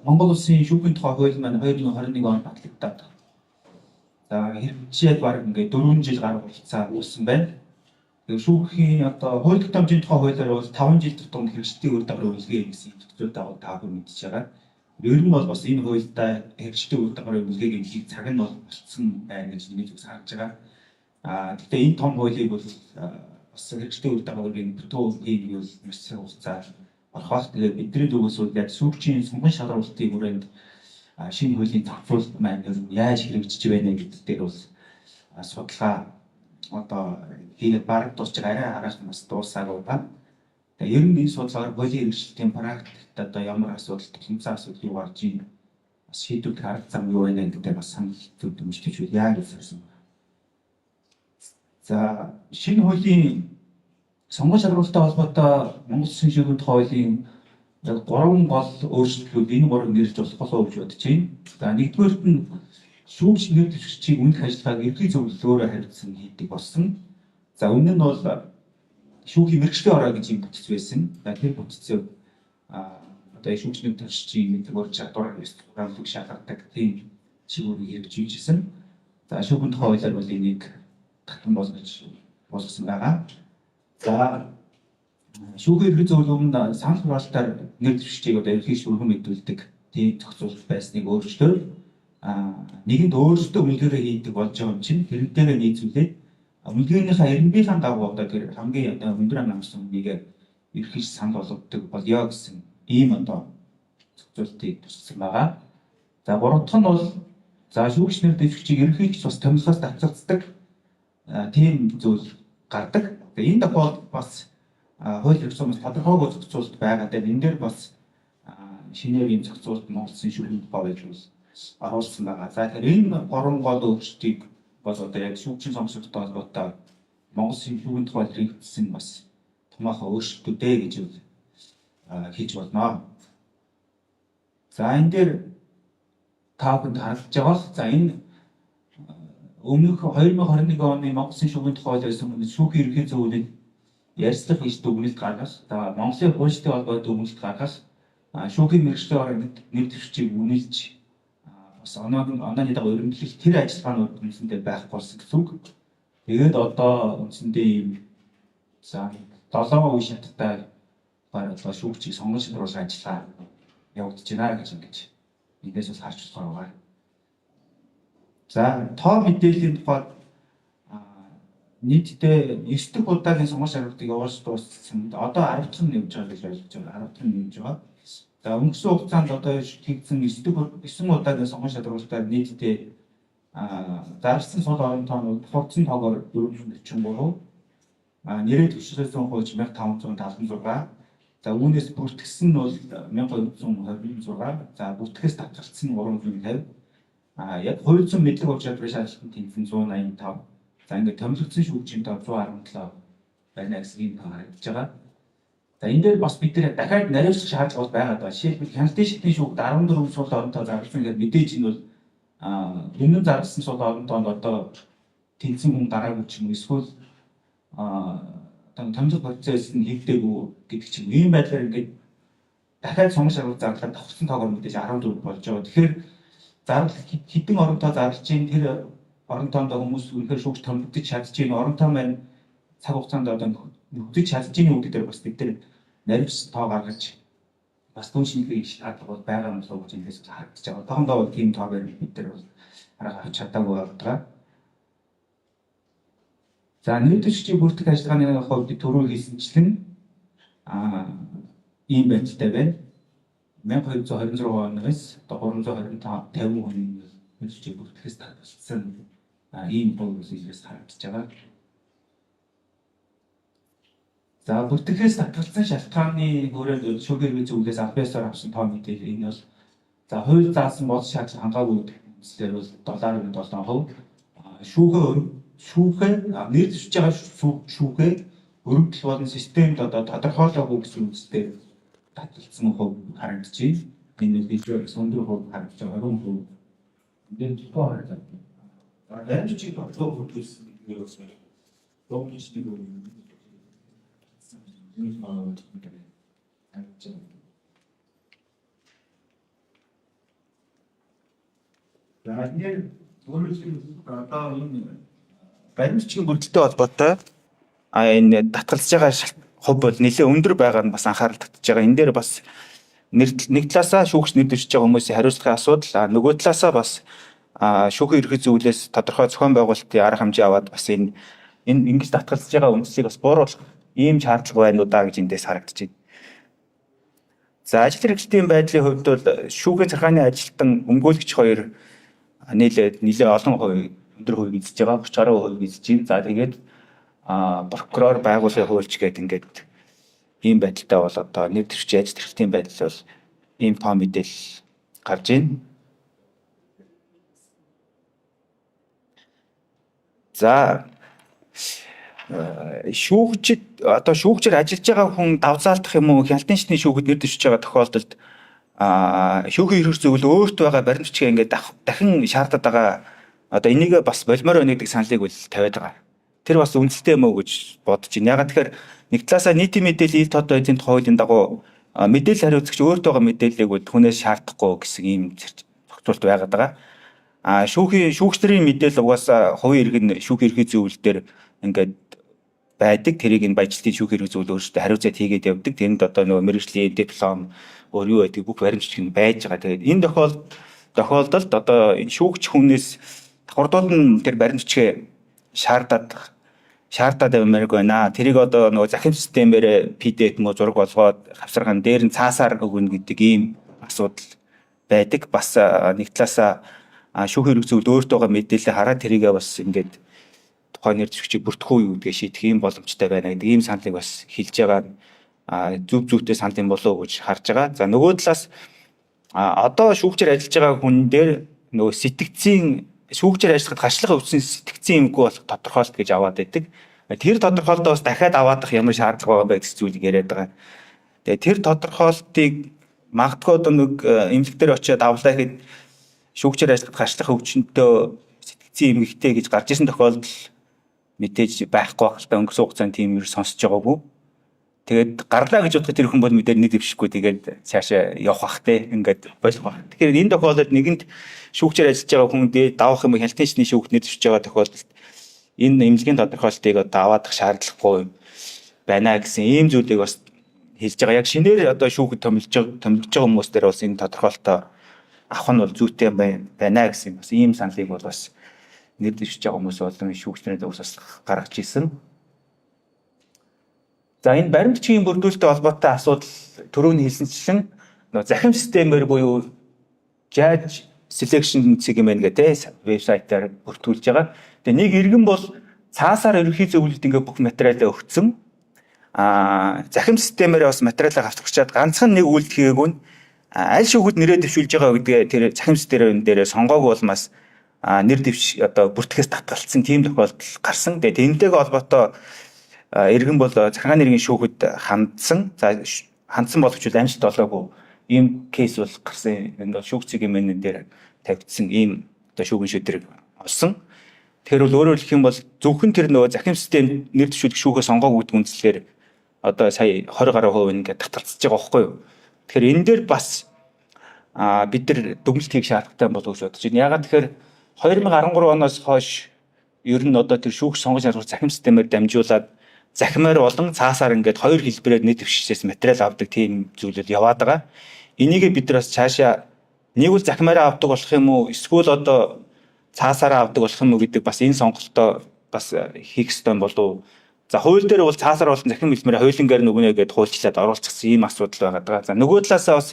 Монгол Улсын шүүхийн тухай хууль маань 2021 онд батлагдаад. За, хэрэгжээд бараг ингээд 4 жил гаруй хугацаа өнгөрсөн байна. Тэгээ шүүхийн одоо хууль тогтоомжийн тухай хуулиар бол 5 жил тутамд хэрэгжилтийн үр дагаврын үнэлгээ гэсэн зохицуулт дагуу та бүхэн мэдж байгаа. Ер нь бол бас энэ хуульдаа хэрэгжилтийн үр дагаврын үнэлгээг хийх цаг нь бол болцсон байна гэж миний зүгээс харж байгаа. Гэхдээ энэ том хуулийг бол бас хэрэгжилтийн үр дагаврын бүтэн хийх нь бол маш цаг хугацаа орох байх. Тэгээд бидний зүгээс бол яг сүүлчийн сонгон шалралтын хүрээнд шинэ хуулийн зохицуулалт маань ер нь яаж хэрэгжиж байна гэдэг дээр бол судалгаа одоо хийгээд бараг дуусч байгаа, арай хараахан бас дуусаагүй байна. Тэгээ ер нь энэ судалгаагаар хуулийн хэрэгжилтийн практикт одоо ямар асуудал, тулгымцсан асуудал юу гарч ийн, бас шийдвэрлэх арга зам юу байна гэдэг дээр бас санал зөв дэмжиж яа гэж хэлсэн. За, шинэ хуулийн сонгон шалралттай холбоотой Монгол Улсын шүүхийн тухай хуулийн яг гурван гол өөрчлөлтүүд, энэ гурвыг нэрлэж болох болов уу гэж бодож байна. За, нэгдүгээрт нь шүүгч нэр дэвшигчийг үнэлэх ажиллагааг ерөнхий зөвлөл өөрөө хариуцсан хийдэг болсон. За, өмнө нь бол шүүхийн мэргэжлийн ороо гэж юм бүтэц байсан. За, тэр бүтцээр одоо шүүгч нэр дэвшигчийн мэдлэг ур чадвар, ёс суртахуун шалгадаг тийм чиглэлийг хэрэгжүүлжсэн. За, шүүхийн тухай хуулиар бол энийг татан болгосон байгаа. За, шүүхийн ерөнхий зөвлөл өмнө санал хураалтаар нэр дэвшигчийг одоо ерөнхий шүүхэн мэдүүлдэг тийм зохицуулалт байсныг өөрчлөөд нэгэнд өөрсдөө үнэлгээгээ хийдэг болж байгаа юм чинь тэрнтэйгээ нийцүүлээд үнэлгээнийхээ эренбийнхаа дагуу одоо тэр хамгийн одоо өндөр ан амсан хүнийг ерөнхий санал болгодог болёо гэсэн ийм одоо зохицуултыг туссан байгаа. За, гурав дахь нь бол за шүүгч нэр дэвшигчийг ерөнхийдөө бас томилохоос татгалздаг тийм зүйл гардаг. Тэгээ энэ тохиолдолд бас хууль эрх зүйн бас тодорхойгүй зохицуулалт байгаа. Тэгээ энэ дээр бас шинээр ийм зохицуулалт Монгол Улсын шүүхийн тухай хууль бас оруулсан байгаа. За, тэгэхээр энэ гурван гол өөрчлөлтийг бол одоо яг шүүгчийн сонгогчтой холбоотой Монгол Улсын шүүхийн тухай хэрэгжсэн бас томоохон өөрчлөлтүүд ээ гэж хэлж болно. За, энэ дээр та бүхэнд харагдаж байгаа. За, энэ өмнөх 2021 оны Монгол Улсын шүүхийн тухай хууль байсан шүүхийн ерөнхий зөвлөлд ярилцлага хийж дүгнэлт гаргах, за Монголын хуульчтай холбоотой дүгнэлт гаргах, шүүхийн мэргэжлийн орон нэр дэвшигчийг үнэлж бас онооны дагуу өргөмжлөх тэр ажиллагаанууд үндсэндээ байхгүй болсон гэсэн үг. Тэгээд одоо үндсэндээ ийм за 7 үе шаттай одоо шүүгчийг сонгон шалруулах ажиллагаа явагдаж байна гэж ингэж эндээс бас харж болохоор байгаа. За, тоо мэдээллийн тухайд нийтдээ 9 дахь удаагийн сонгон шалралтыг явуулж дууссан. Одоо 10 дахь нь явж байгаа гэж ойлгож байгаа. 10 дахь нь явж байгаа. За, өнгөрсөн хугацаанд одоо хийгдсэн 9 удаагийн сонгон шалралтаар нийтдээ зарласан сул орон тоо нь хурцсан тоогоор 443, нэрээ төвшөрсөн хууч 1576. За, үүнээс бүртгэсэн нь бол 1226. За, бүртгэхээс татгалцсан нь 350. Яг хууль зүйн мэдлэг ур чадварын шаардлагатанд тэнцсэн 185. За, ингээд томилогдсон шүүгчийн тоо 117 байна гэсэн ийм тоо харагдаж байгаа. За, энэ дээр бас бид нэр дахиад нариуцах шаардлага бол байгаа даа. Жишээлбэл, хяналтын шатны шүүгт 14 сул орон тоо зарласан гэдэг мэдээж энэ бол өмнө нь зарласан сул орон тоонд одоо тэнцсэн хүн гараагүй ч юм уу, эсвэл одоо томилох процесс нь хийгдээгүй гэдэг ч юм уу. Ийм байдлаар ингээд дахиад сонгон шалгалт зарлахад давхарсан тоогоор мэдээж 14 болж байгаа. Тэгэхээр зарлал хэдэн орон тоо зарлаж чинь тэр орон тоонд хүмүүс үнэхээр шүүгч томилогдож чадж чинь, орон тоо маань цаг хугацаанд одоо нөхдөж чадж чинь гэдэг дээр бас бид нар наривс тоо гаргаж бас түн шинжилгээ хийх шаардлага бол байгаа юм болов уу гэж эндээс харагдаж байгаа. Одоохондоо бол тийм тоо барь бид нар бол арга авч чадаагүй байгаа. За, нэр дэвшигчийн бүртгэх ажиллагааны хувьд түрүү хийсэнчлэн ийм байдалтай байна. 1226 оноос одоо 325 50 хүний нэр дэвшигчийг бүртгэхээс татгалцсан ийм хувь илээс харагдаж байгаа. За, бүртгэхээс татгалцсан шалтгааны хүрээнд шүүхийн ерөнхий зөвлөлөөс албан ёсоор авсан тоо мэдээлэл энэ бол за хууль заасан бод шаардлага хангаагүй үндслээр бол 7.7%, шүүхээ нэр дэвшиж байгаа шүүхээ өргөдөл болон системд одоо тодорхойлоогүй гэсэн үндсээр татгалцсан хувь харагдаж байна. Энэ бол илүү өндөр хувь харагдаж байгаа, 20%. Энэ тухайн харагдаад. За, дамжиг бодлого бүрдүүлсэн гэдэг нь бас логик нэг харагдаж байна. За, энэ өөрөөр одоо энэ баримт бичгийн бүрдэлтэй холбоотой энэ татгалзаж байгаа хувь бол нэлээд өндөр байгаа нь бас анхаарал татж байгаа. Энэ дээр бас нэг талаасаа шүүгч нэр дэвшиж байгаа хүмүүсийн хариуцлагын асуудал, нөгөө талаасаа бас шүүхийн ерөнхий зөвлөлөөс тодорхой зохион байгуулалтын арга хэмжээ аваад бас энэ ингэж татгалзаж байгаа үндслийг бас бууруулах ийм шаардлага байна уу даа гэж эндээс харагдаж байна. За, ажил хэрэглэлтийн байдлын хувьд бол шүүхийн цахилгааны ажилтан өмгөөлөгч хоёр нийлээд нэлээд олон хувь, өндөр хувийг эзэж байгаа, 30 гаруй хувийг эзэж байна. За, тэгээд прокурор, байгууллагын хуульч гэдэг ингээд ийм байдалтай бол одоо нэр дэвшиж ажил хэрэглэлтийн байдал бол ийм тоо мэдээлэл гарч байна. За, шүүгчид одоо шүүгчээр ажиллаж байгаа хүн давзаалдах юм уу, хяналтын шатны шүүхэд нэр дэвшиж байгаа тохиолдолд шүүхийн ерөнхий зөвлөл өөртөө байгаа баримт бичгээ ингээд дахин шаардаад байгаа, одоо энийг бас болмоор байна гэдэг саналыг бол тавиад байгаа. Тэр бас үнэлттэй юм уу гэж бодож байна. Яагаад тэгэхээр нэг талаасаа нийтийн мэдээлэл ил тод байдлын тухай хуулийн дагуу мэдээлэл хариуцагч өөртөө байгаа мэдээллийг бол хүнээс шаардахгүй гэсэн ийм зохицуулт байгаад байгаа. Шүүхийн шүүгч нарын мэдээлэл угаасаа хувийн иргэн шүүхийн ерөнхий зөвлөл дээр ингээд байдаг. Тэрийг энэ баяжлтын шүүхийн ерөнхий зөвлөл өөрсдөө хариуцаад хийгээд явдаг. Тэрэнд одоо нөгөө мэргэжлийн диплом, өөр юу байдаг бүх баримт бичиг нь байж байгаа. Тэгээд энэ тохиолдолд одоо энэ шүүгч хүнээс давхардуул нь тэр баримт бичгээ шаардаад явмаарг байна. Тэрийг одоо нөгөө захим системээр PDF мө зураг болгоод хавсаргаан дээр нь цаасаар өгнө гэдэг ийм асуудал байдаг. Бас нэг талаасаа шүүхийн ерөнхий зөвлөл өөртөө байгаа мэдээлэлээ хараад тэрийгээ бас ингээд тухайн нэр дэвшигчийг бүртгэх үү гэдгээ шийдэх ийм боломжтой байна гэдэг ийм саналыг бас хэлж байгаа, зөв зүйтэй санал юм болов уу гэж харж байгаа. За, нөгөө талаас одоо шүүгчээр ажиллаж байгаа хүн дээр нөгөө сэтгцийн шүүгчээр ажиллахад харшлага өвсөн сэтгцийн эмгүү болох тодорхойлт гэж аваад байдаг. Тэр тодорхойлтоо бас дахиад аваадах ямар шаардлага байгаа бэ гэдэг зүйлийг яриад байгаа. Тэгээ тэр тодорхойлтыг магадгүй одоо нэг эмнэлэг дээр очиод авлаа гэхэд шүүгчээр ажиллахад харшлах өвчнөдөө сэтгцийн эмгэгтэй гэж гарч исэн тохиолдол мэдээж байхгүй байх л та, өнгөрсөн хугацаанд тийм юу сонсож байгаагүй. Тэгээд гарлаа гэж бодоход тэр хүн бол мэдээ нэг дэвшихгүй, тэгээд цаашаа явах бах те, ингээд болох бах. Тэгэхээр энэ тохиолдолд нэгэнд шүүгчээр ажиллаж байгаа хүн давах юм хяналтын шатны шүүгт нэр дэвшиж байгаа тохиолдолд энэ эмнэлгийн тодорхойлтыг одоо аваадах шаардлагагүй байна гэсэн ийм зүйлийг бас хэлж байгаа. Яг шинээр одоо шүүхэд томилж байгаа хүмүүс дээр бас энэ тодорхойлтоо авах нь бол зүйтэй байна гэсэн бас ийм саналыг бол бас нэр дэвшиж байгаа хүмүүс болон шүүгч нарын бас гаргаж ирсэн. За, энэ баримт бичгийн бүрдүүлэлттэй холбоотой асуудал түрүүний хэлсэнчлэн нөгөө захим системээр буюу judge selection цэг юм байна гэдэг вебсайтаар бүртгүүлж байгаа. Тэгээ нэг иргэн бол цаасаар ерөнхий зөвлөлд ингээ бүх материалаа өгсөн. Захим системээр бас материалаа авчихчаад ганцхан нэг үйлдэл хийгээгүй нь аль шүүхэд нэрээ дэвшүүлж байгаа гэдгээ тэр захим систем дээр сонгоогүй улмаас нэр дэвш одоо бүртгэхээс татгалцсан тийм тохиолдол гарсан. Тэгээ тэрнтэйгээ холбоотой иргэн бол захиргааны иргэн шүүхэд хандсан. За, хандсан боловч амжилт олоогүй ийм case бол гарсан. Энэ бол шүүх цэг юм дээр тавигдсан ийм одоо шүүхийн шийдвэрийг олсон. Тэгэхээр бол өөрөөр хэлэх юм бол зөвхөн тэр нөгөө захим систем нэр дэвшүүлэх шүүхээ сонгоогүй гэдэг үндслээр одоо сая 20 гаруй хувь ингээд татгалзаж байгаа байхгүй юу? Тэгэхээр энэ дээр бас бид нар дүгнэлт хийх шаардлагатай болов уу гэж бодож байна. Яагаад тэгэхээр 2013 оноос хойш ер нь одоо тэр шүүх сонгож шалгуур захим системээр дамжуулаад захимаар болон цаасаар ингээд хоёр хэлбэрээр нэр дэвшигчээс материал авдаг тийм зүйлүүд яваад байгаа. Энийг бид нар бас цаашаа нэг бол захимаараа авдаг болох юм уу, эсвэл одоо цаасаараа авдаг болох юм уу гэдэг бас энэ сонголтоо бас хийх ёстой болов. За, хууль дээр бол цаасаар болон захим хэлмээр хуулингаар нүгнэ гэдээ хуульчлаад оруулчихсан ийм асуудал байгаа даа. За, нөгөө талаасаа бас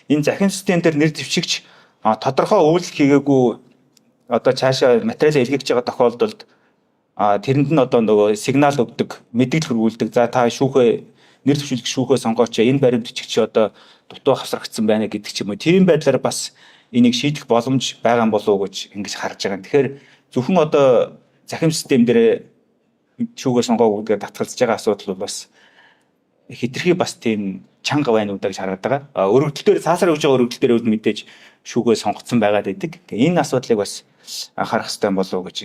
энэ захим систем дээр нэр дэвшигч тодорхой үйлдэл хийгээгүй одоо цаашаа материал илгээгч байгаа тохиолдолд тэрэнд нь одоо нөгөө сигнал өгдөг, мэдээлэл хүргүүлдэг. За, та шүүхээ нэр дэвшүүлэх шүүхээ сонгооч, энэ баримт бичигч одоо дутуу хавсрагдсан байна гэдэг ч юм уу. Тийм байдлаар бас энийг шийдэх боломж байгаа юм болов уу гэж ингэж харж байгаа. Тэгэхээр зөвхөн одоо захим систем дээр шүүгээ сонгоогүй гэдгээр татгалзаж байгаа асуудал бол бас хэтэрхий бас тийм чанга байна уу гэж хараад байгаа. Өргөдөл дээр цаасаар өгж байгаа өргөдөл дээр мэдээж шүүгээ сонгоцсон байгаад байдаг. Тэгээ энэ асуудлыг бас анхаарах хэрэгтэй болов уу гэж.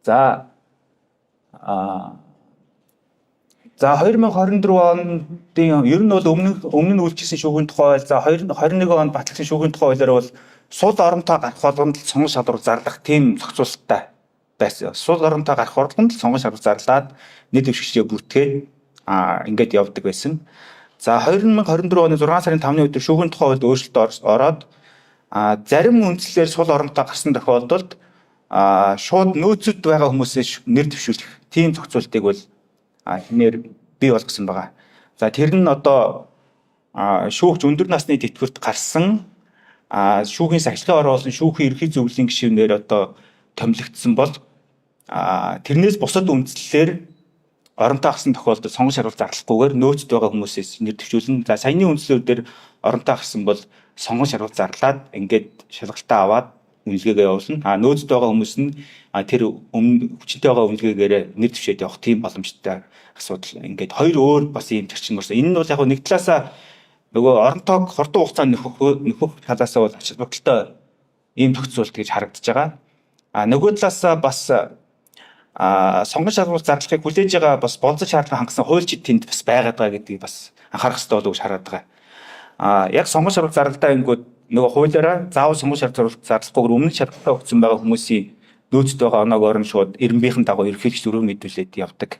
За, За 2024 онд ер нь бол өмнө нь үйлчилсэн шүүхийн тухай хууль, за 2021 онд батлсан шүүхийн тухай хуулиар бол сул оронтой гарах болгонд л сонгон шалралт зарлах тийм зохицуулттай байсан. Сул оронтой гарах болгонд л сонгон шалралт зарлаад нэр дэвшигчдээ бүртгээд ингээд явдаг байсан. За 2024 оны 6 сарын 5-ны өдөр шүүхийн тухай хуульд өөрчлөлт ороод зарим үндслээр сул оронтой гарсан тохиолдолд шууд нөөцөд байгаа хүмүүсээс нэр дэвшүүлэх тийм зохицуултыг бол хинээр бий болгосон байгаа. За тэр нь одоо шүүгч өндөр насны тэтгэврт гарсан, шүүхийн сахилгын ороо болон шүүхийн ерөнхий зөвлөлийн гишүүнээр одоо томилогдсон бол тэрнээс бусад үндслээр оронтой гарсан тохиолдолд сонгон шалгалт зарлахгүйгээр нөөцөд байгаа хүмүүсээс нэр дэвшүүлнэ. За саяны үндслүүд дээр оронтой гарсан бол сонгон шалгалт зарлаад ингээд шалгалтаа аваад үнэлгээгээ явуулна. Нөөцөд байгаа хүмүүс нь тэр өмнө хүчинтэй байгаа үнэлгээгээрээ нэр дэвшээд явах тийм боломжтой асуудал. Ингээд хоёр өөр бас ийм зарчим болсон. Энэ нь бол яг нэг талаасаа нөгөө оронтойг хурдан хугацаанд нөхөх талаасаа бол ач холбогдолтой ийм зохицуулт гэж харагдаж байгаа. Нөгөө талаасаа бас сонгон шалгуул зарлахыг хүлээж байгаа бас болцоо шаардлага хангасан хуульчид тэнд бас байгаад байгаа гэдгийг бас анхаарах хэрэгтэй болов уу гэж хараад байгаа. Яг сонгон шалгалт зарлалтаа ингүүд нөгөө хуулиараа заавал сонгон шалгалт зарлахгүйгээр өмнө шалгалтаа өгсөн байгаа хүмүүсийн нөөцөд байгаа оноогоор нь шууд эренбийнхэн дагуу ерөнхийлөгч дөрөв мэдүүлээд явдаг.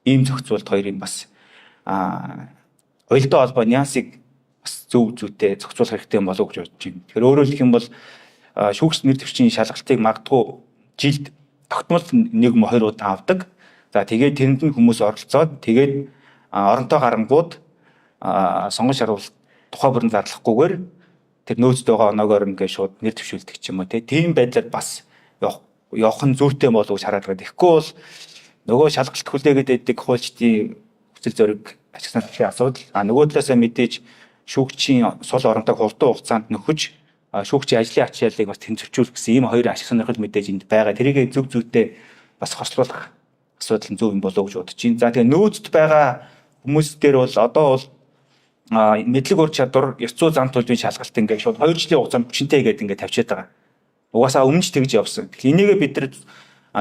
Ийм зохицуулт хоёрын бас уялдаа холбоо нюансыг бас зөв зүйтэй зохицуулах хэрэгтэй юм болов уу гэж бодож байна. Тэгэхээр өөрөөр хэлэх юм бол шүүгч нэр дэвшийн шалгалтыг магадгүй жилд тогтмол 1 2 удаа авдаг. За тэгээд тэрэнд нь хүмүүс оролцоод тэгээд оронтой гарангууд сонгон шалгалт тухай бүрэн зарлахгүйгээр тэр нөөцд байгаа оноогоор ингээд шууд нэр дэвшүүлдэг ч юм уу тийм байдлаар бас явах нь зүйтэй болов уу гэж хараад байгаа. Тэгэхгүй бол нөгөө шалгалт хүлээгээд байдаг хуульчдын хүсэл зориг ашиг сонирхлын асуудал. Нөгөө талаасаа мэдээж шүүгчийн сул оронтойг хурдан хугацаанд нөхөж шүүгчийн ажлын ачааллыг бас тэнцвэржүүлэх гэсэн ийм хоёр ашиг сонирхол мэдээж энд байгаа. Тэрийг зөв зүйтэй бас хослуулах асуудал нь зөв юм болов уу гэж бодож байна. За тэгээ нөөцд байгаа хүмүүс дээр бол одоо бол мэдлэг ур чадвар, ёс зүй зан төлөвийн шалгалт ингээд шууд 2 жилийн хугацаанд хүчинтэй гэдэг ингээд тавьчиад байгаа. Угаасаа өмнө ч тэгж явсан. Тэгэхээр энийгээ бид нар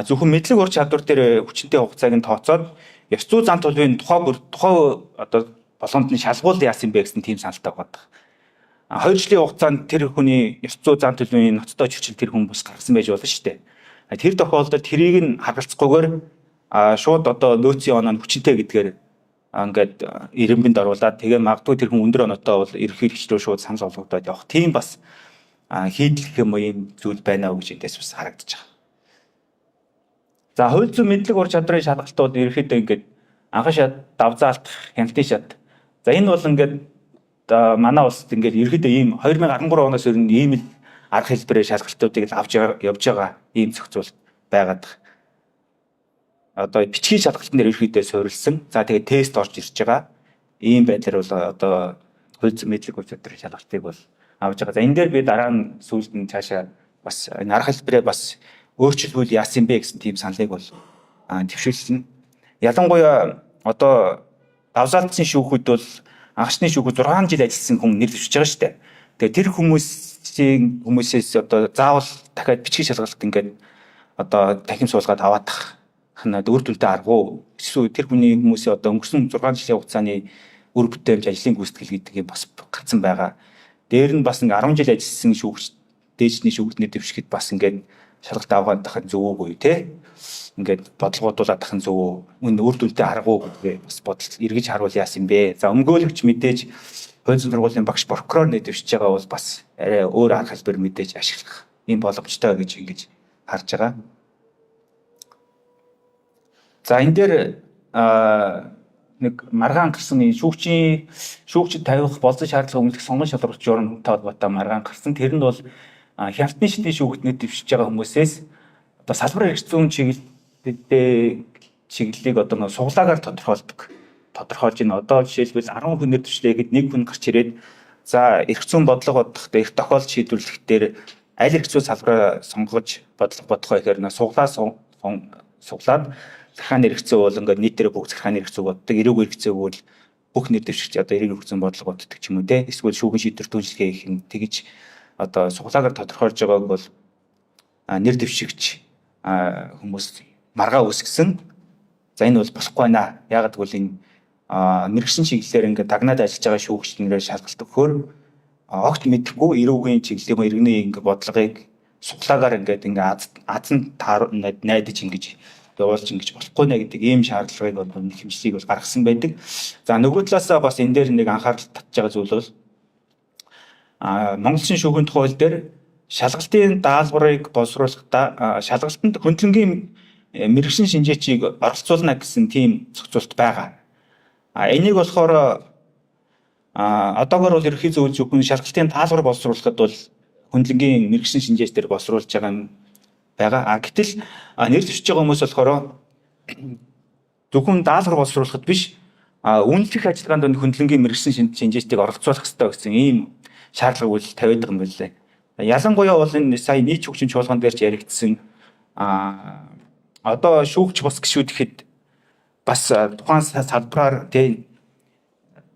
зөвхөн мэдлэг ур чадвар дээр хүчинтэй хугацааг нь тооцоод ёс зүй зан төлөвийн тухай одоо болгонд нь шалгуул яасан бэ гэсэн тийм саналтай байгаа. 2 жилийн хугацаанд тэр хүний ёс зүй зан төлөвийн ноцтой чиглэл тэр хүн бас гаргасан байж болно шүү дээ. Тэр тохиолдолд тэрийг нь харгалзахгүйгээр шууд одоо нөөцийн оноо нь хүчинтэй гэдгээр ингээд эренбэнд оруулаад тэгээ магадгүй тэр хүн өндөр оноотой бол ерөнхийлөгч рүү шууд санал болгогдоод явах тийм бас хийдлэх юм уу ийм зүйл байна уу гэж эндээс бас харагдаж байгаа. За хууль зүйн мэдлэг ур чадрын шалгалтууд ерөнхийдөө ингээд анхан шат, давзаалтах, хяналтын шат. За энэ бол ингээд манай улсад ингээд ерөнхийдөө ийм 2013 оноос ер нь ийм л арга хэлбэрээр шалгалтуудыг л авч явж байгаа ийм зохицуулт байгаад байгаа. Одоо бичгийн шалгалтын дээр ерөнхийдөө суурилсан. За тэгээд тест орж ирж байгаа. Ийм байдлаар бол одоо хууль зүйн мэдлэг ур чадрын шалгалтыг бол авч байгаа. За энэ дээр би дараа нь сүүлд нь цаашаа бас энэ арга хэлбэрээ бас өөрчилбөл яасан бэ гэсэн тийм саналыг бол төвшүүлсэн. Ялангуяа одоо давзаалтсан шүүхүүд бол анхны шүүхүүд 6 жил ажилласан хүн нэр дэвшиж байгаа шүү дээ. Тэгээ тэр хүмүүсээс одоо заавал дахиад бичгийн шалгалт ингээд одоо танхим суулгаад аваадах нь үр дүнтэй аргагүй. Эсвэл тэр хүний хүмүүсийн одоо өнгөрсөн 6 жилийн хугацааны үр бүтээмж ажлын гүйцэтгэл гэдэг юм бас гарцсан байгаа. Дээр нь бас ингээ 10 жил ажилласан шүүгч дээжний шүүгт нэр дэвшихэд бас ингээд шалгалт аваад тахад зөв үгүй те. Ингээд бодлогоодуулаад тах нь зөв үү? Үн үр дүнтэй аргагүй гэдгээ бас бодол эргэж харуул яасан бэ? За өмгөөлөгч мэдээж хууль зүйн сургуулийн багш прокурор нэр дэвшиж байгаа бол бас арай өөр арга хэлбэр мэдээж ашиглах ийм боломжтой гэж ингэж харж байгаа. За энэ дээр нэг маргаан гарсан энэ шүүгчид тавих болцсон шаардлага өмнөх сонгон шалралт журамтай холбоотой маргаан гарсан. Тэр нь бол хяналтын шатны шүүгт нэр дэвшиж байгаа хүмүүсээс одоо салбар хэрэгцүүн чиглэлтэй чиглэлийг одоо нэг суглаагаар тодорхойлж байна. Одоо жишээлбэл 10 хүн нэр дэвшлээ гэхэд нэг хүн гарч ирээд за эрх зүйн бодлого бодох дээр эрх тохиолдол шийдвэрлэх дээр аль эрх зүйн салбараа сонгож бодлого бодох вэ гэхээр суглаа суглаад захиргааны эрх зүй бол ингээд нийтээрээ бүх захиргааны эрх зүй боддог, эрүүг эрх зүй бол бүх нэр дэвшигч одоо эрэг эрх зүйн бодлого боддог ч юм уу те. Эсвэл шүүхэн шийдвэр түншлэгээ хийх нь тэгж одоо суглаагаар тодорхойлж байгааг бол нэр дэвшигч хүмүүс маргаа үүсгэсэн. За энэ бол болохгүй байна. Яагаад гэвэл энэ мэргэшсэн чиглэлээр ингээд дагнаад ажиллаж байгаа шүүгч нэрээр шалгалт өгөхөөр огт мэдэхгүй эрүүгийн чиглэл юм, иргэний ингээд бодлогыг суглаагаар ингээд азан найдаж ингэж явуулж ингэж болохгүй нэ гэдэг ийм шаардлагыг бол хэмжлийг бол гаргасан байдаг. За, нөгөө талаасаа бас энэ дээр нэг анхаарал татж байгаа зүйл бол Монгол Улсын шүүхийн тухай хууль дээр шалгалтын даалгаврыг боловсруулахдаа шалгалтанд хөндлөнгийн мэргэшин шинжээчийг оролцуулна гэсэн тийм зохицуулт байгаа. Энийг болохоор одоогор бол ерөнхий зөвлөл зөвхөн шалгалтын даалгавар боловсруулахад бол хөндлөнгийн мэргэшин шинжээч дээр боловсруулж байгаа юм байгаа. Гэтэл нэр дэвшиж байгаа хүмүүс болохоор зөвхөн даалгавар боловсруулахад биш, үнэлэх ажиллагаанд хөндлөнгийн мэргэшин шинжээчдийг оролцуулах ёстой гэсэн ийм шаардлагыг бол тавиад байгаа юм байна лээ. Ялангуяа бол энэ сая нийт шүүгчийн чуулган дээр ч яригдсан, одоо шүүгч бус гишүүд гэхэд бас тухайн салбараар тий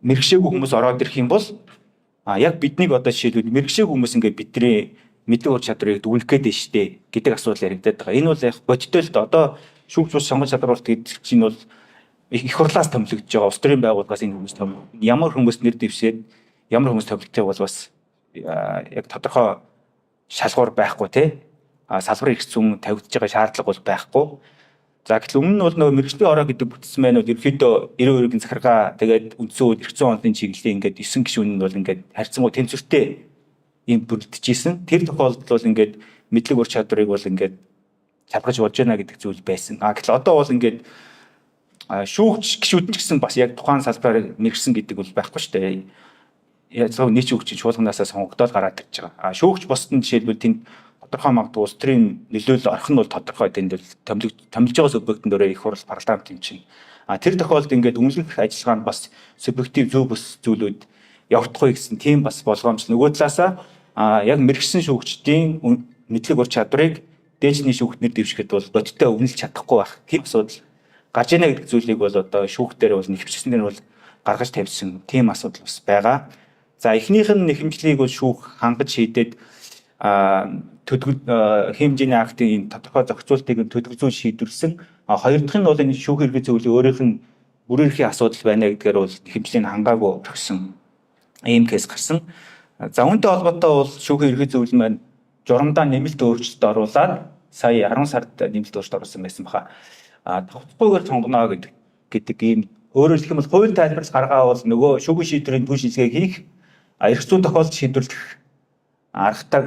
мэргэшээгүй хүмүүс ороод ирэх юм бол яг биднийг одоо жишээлбэл мэргэшээгүй хүмүүс ингээд бидний мэдлэг ур чадварыг дүгнэх гээд байна штэ гэдэг асуудал яригдаад байгаа. Энэ бол яг бодиттой л да. Одоо шүүгч бус сонгон чадвар гэдэг чинь бол их хурлаас томилогдож байгаа. Улс төрийн байгууллагаас энэ хүмүүс том ямар хүмүүс нэр дэвшээд ямар хүмүүс томилогдох бол бас яг тодорхой шалгуур байхгүй тий. Салбарын эрх зүйн тавигдж байгаа шаардлага бол байхгүй. За, гэтэл өмнө нь бол нөгөө мэргэжлийн ороо гэдэг бүтц маань бол ерөнхийдөө 92 өргөн захиргаа, тэгээд үндсэн хууль, эрх зүйн онолын чиглэлийн ингээд 9 гишүүн нь бол ингээд харьцангуй тэнцвэртэй юм бүрдчихсэн. Тэр тохиолдолд бол ингээд мэдлэг ур чадварыг бол ингээд шалгаж болж байна гэдэг зүйл байсан. Гэтэл одоо бол ингээд шүүгч гишүүд нь ч гэсэн бас яг тухайн салбараар мэргэшсэн гэдэг бол байхгүй шүү дээ. Яг нийт шүүгчийн чуулганаасаа сонгогдоод гараад ирж байгаа. Шүүгч бусд нь жишээлбэл тэнд тодорхой магадгүй улс төрийн нөлөөлөл орох нь бол тодорхой, тэнд бол томилж байгаа субъектын дөрөө их хурл, парламент юм чинь. Тэр тохиолдолд ингээд үнэлэх ажиллагаанд бас субъектив зөв бус зүйлүүд явагдахгүй гэсэн тийм бас болгоомж, нөгөө талаасаа яг мэргэшсэн шүүгчдийн мэдлэг ур чадварыг дээжний шүүгчнэр дэвшихэд бол бодиттой үнэлж чадахгүй байх. Тийм асуудал гарч ийнэ гэдэг зүйлийг бол одоо шүүхтэр бол нэвчсэн бол гаргаж тавьсан тийм асуудал бас байгаа. За, эхнийх нь нэхэмжлийг бол шүүх хангаж шийдээд төдгөл хэмжээний актын тодорхой зохицуултыг төдгөлзүүн шийдвэрлсэн. Хоёр дахь нь бол энэ шүүх хэрэг зөвлөлийн өөрийнх нь бүрэн эрхийн асуудал байна гэдгээр бол нэхэмжлийг хангаагүй орхисон ийм кейс гарсан. За, үүнтэй холбоотой бол шүүхийн ерхий зөвлөл маань журамдаа нэмэлт өөрчлөлт оруулаад сая 10 сард нэмэлт өөрчлөлт оруулсан байсан баха. Тавцахгүйгээр сонгоно гэдэг ийм, өөрөөр хэлэх юм бол хууль тайлбарлаж гаргаа бол нөгөө шүүхийн шийдвэрийн түн шинжилгээг хийх, эрх зүйн тохиолдолд шийдвэрлэх аргатайг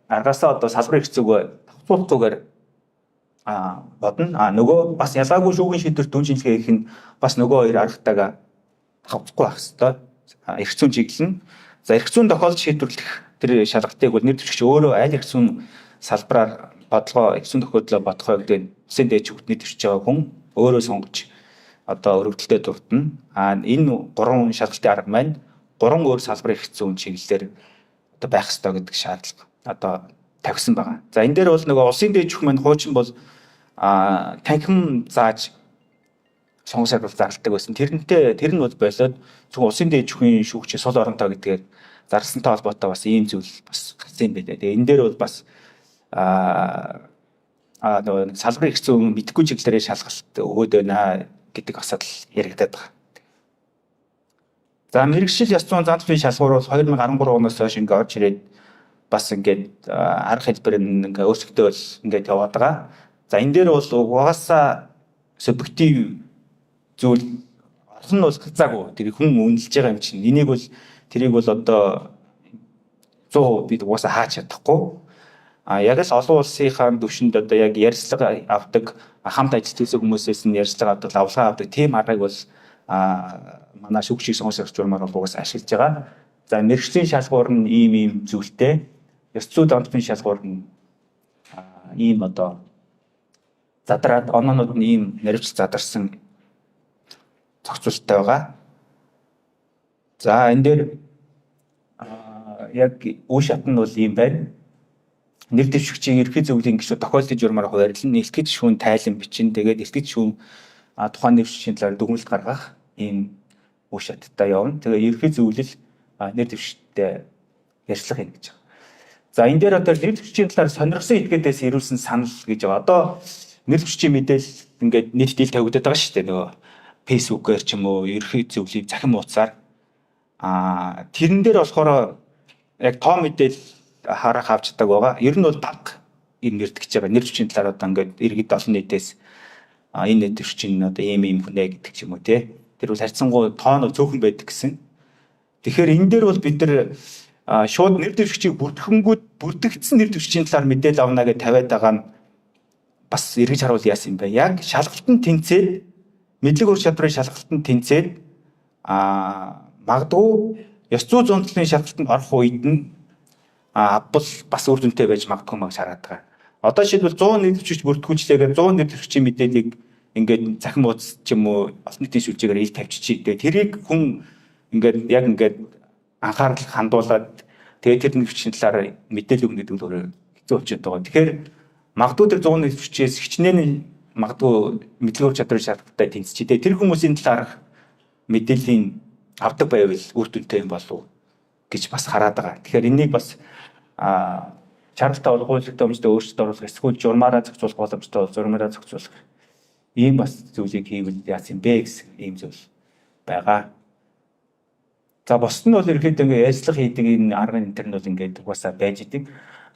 аргаасаа одоо салбарын эрх зүйг давхцуулахгүйгээр бодно. Нөгөө бас ялгаагүй шүүхийн шийдвэр түн шинжилгээ хийх нь бас нөгөө хоёр аргатайг давхцахгүй байх хэвээр эрх зүйн чиглэл нь. За, эрх зүйн тохиолдолд шийдвэрлэх тэр шалгалтыг бол нэр дэвшигч өөрөө аль эрх зүйн салбараар бодлогоо, эрх зүйн тохиолдлоо бодох вэ гэдэг нь улсын дээд шүүхтний дэвшиж байгаа хүн өөрөө сонгож одоо өргөдөлтөд дурдна. Энэ гурван шалгалтын арга маань гурван өөр салбарын эрх зүйн чиглэлээр одоо байх ёстой гэдэг шаардлага одоо тавьсан байгаа. За, энэ дээр бол нөгөө улсын дээд шүүх маань хуучин бол танхим зааж сонгон шалгалт зарладаг байсан. Тэрнтэй тэр нь бол болоод зөвхөн улсын дээд шүүхийн шүүгчийн сул оронтой гэдгээр зарласантай холбоотой бас ийм зүйл бас гарсан юм байна. Тэгээ энэ дээр бол бас нөгөө нэг салбарын эрх зүйн мэдэхгүй чиглэлээр шалгалт өгөөд байна гэдэг асуудал яригдаад байгаа. За, мэргэшил ёс зүйн зан төлөвийн шалгуур бол 2013 оноос хойш ингээ орж ирээд бас ингээд арга хэлбэр нь ингээ өөрчлөгдөөл ингээд яваад байгаа. За, энэ дээр бол угаасаа субъектив зүйл орох нь бол гацаагүй. Тэр хүн үнэлж байгаа юм чинь. Энийг бол тэрийг бол одоо 100% бид угаасаа хаач чадахгүй. Яг л олон улсынхаа төвшөнд одоо яг ярилцлага авдаг, хамт ажиллаж хүмүүсээс нь ярилцлага авдаг, лавлгаа авдаг тийм аргыг бол манай шүүгчийг сонгох журмаар бол угаасаа ашиглаж байгаа. За, мэргэжлийн шалгуур нь ийм ийм зүйлтэй. Ёс зүй донтны шалгуур нь ийм одоо задраад оноонууд нь ийм наривч задарсан зохицуулттай байгаа. За, энэ дээр яг үе шат нь бол ийм байна. Нэр дэвшигчийн ерхий зөвлөлийн гишүүд тохиолдлын журмаар хуваарлна. Илтгэж шүүн тайлан бичин. Тэгээд илтгэж шүүн тухайн нэр дэвшигчийн талаар дүгнэлт гаргах ийм үе шаттай явна. Тэгээ ерхий зөвлөл нэр дэвшигчтэй ярьцлага хийнэ гэж байгаа. За, энэ дээр одоо нэр дэвшигчийн талаар сонирхсан этгээдээс ирүүлсэн санал гэж байгаа. Одоо нэр дэвшигчийн мэдээлэл ингээд нийт дийл тавигдаад байгаа шүү дээ. Нөгөө Facebook-ээр ч юм уу ерөнхий зөвлөлийн цахим хуудасаар тэрэн дээр болохоор яг тоо мэдээлэл харах авч чаддаг байгаа. Ер нь бол бага юм нэрдгэж байгаа. Нэр хүчний талаар одоо ингээд иргэд олон нийтээс энэ нэр хүчин одоо ийм ийм хүнэ гэдэг ч юм уу те. Тэр бол харьцангуй тоо нь цөөхөн байдаг гэсэн. Тэгэхээр энэ дээр бол бид нар шууд нэр дэвшигчийг бүрдэхэнгүүд бүрдэгдсэн нэр дэвшигчийн талаар мэдээлэл авна гэж тавиад байгаа нь бас эргэж харуул яасан юм бэ? Яг шалгалтанд тэнцээд мэдлэг ур чадварын шалгалтанд тэнцээд магадгүй ёс зүй зундлын шалгалтанд орох үед нь авбал бас үр дүнтэй байж магадгүй маа гэж хараад байгаа. Одоо жишээлбэл 100 нэр дэвшигч бүртгүүлчлээгээ 100 нэр дэвшигчийн мэдээллийг ингээд цахим хуудас ч юм уу олон нийтийн сүлжээгээр ил тавьчих. Тэгээд тэрийг хүн ингээд яг ингээд анхаарал хандуулад тэгээд тэр нэр дэвшигчийн талаар мэдээлэл өгнө гэдэг нь өөрөө хэцүү болчиход байгаа. Тэгэхээр магадгүй тэр 100 нэр дэвшигчээс хичнээн магадгүй мэдлэг ур чадварын шалгалттай тэнцчихээ. Тэгээд тэр хүмүүсийн талаарх мэдээллийн авдаг байвал үр дүнтэй юм болов гэж бас хараад байгаа. Тэгэхээр энийг бас шаардлагатай бол хууль өмчтэй өөрчлөлт оруулах, эсвэл журмаараа зохицуулах боломжтой бол журмаараа зохицуулах ийм бас зүйлийг хийвэл яасан бэ гэсэн ийм зүйл байгаа. За бусд нь бол ерөнхийдөө ингээ ярьцлага хийдэг энэ аргын энэ төр нь бол ингээд угаасаа байж идэг.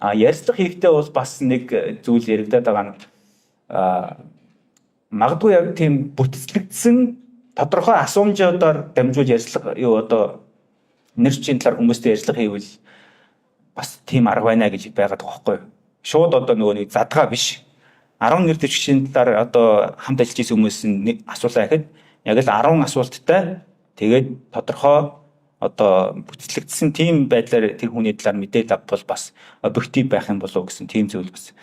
Ярьцлага хийхдээ бол бас нэг зүйл яригадаад байгаа нь магадгүй яг тийм бүтцлэгдсэн тодорхой асуумжуудаар дамжуулж ярьцлага юу одоо нэр хүчний талаар хүмүүстэй ярьцлага хийвэл бас тийм арга байна гэж байгаад байгаа байхгүй юу. Шууд одоо нөгөө нэг задгаа биш. 10 нэр дэвшигчийн талаар одоо хамт ажиллаж исэн хүмүүс нь асуулаа гэхэд яг л 10 асуулттай тэгээд тодорхой одоо бүтцлэгдсэн тийм байдлаар тэр хүний талаар мэдээлэл авбал бас объектив байх юм болов уу гэсэн тийм зүйл бас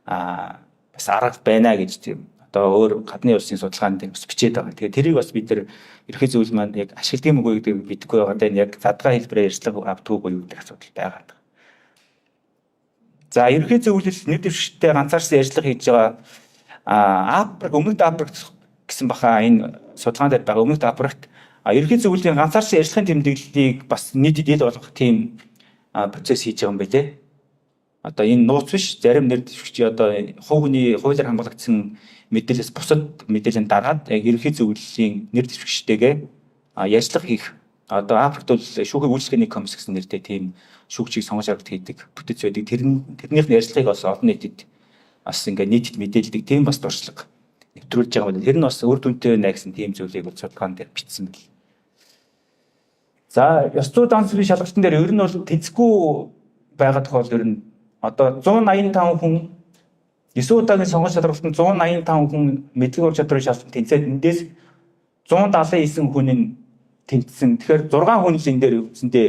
бас арга байна гэж тийм одоо өөр гадны улсын судалгаанд бас бичээд байгаа. Тэгэхээр тэрийг бас бид нар ерөнхий зөвлөл маань яг ашигладаг юм уу гэдгийг мэдэхгүй байгаа даа яг задгаа хэлбэрээр ярьцлага авдаггүй юу гэдэг асуудал байгаа. За ерөнхий зөвлөл нэр дэвшигчтэй ганцаарсан ярьцлага хийж байгаа АПР өмнөд АПР гэсэн баха энэ судалгаан дээр байгаа өмнөд АПРт ерөнхий зөвлөлийн ганцаарсан ярьцлагын тэмдэглэлийг бас нийтэд ил болгох тийм процесс хийж байгаа юм байна лээ. Одоо энэ нууц биш зарим нэр дэвшигч одоо хувь хүний хуулиар хамгаалагдсан мэдээлэлээс бусад мэдээлэл дараад яг ерөнхий зөвлөлийн нэр дэвшигчтэйгээ ярьцлага хийх одоо Африкт бол шүүхийн үйлчлэгээний комисс гэсэн нэртэй тийм шүүгчийг сонгож авах хийдэг бүтэц байдаг. Тэрнийх нь ярьцлагыг бас олон нийтэд бас ингээ нийтэд мэдээлдэг тийм бас туршлага нэвтрүүлж байгаа юм. Тэр нь бас үр дүнтэй байна гэсэн тийм зүйлийг бол судалгаан дээр бичсэн байл. За ёс зүй дан зүрийн шалгалтын дээр ер нь бол тэнцэхгүй байгаа тохиолдол ер нь одоо 185 хүн 9 удаагийн сонгон шалралтанд 185 хүн мэдлэг ур чадварын шалгалтанд тэнцээд эндээс 179 хүн нь тэнцсэн. Тэгэхээр 6 хүн л энэ дээр үндсэндээ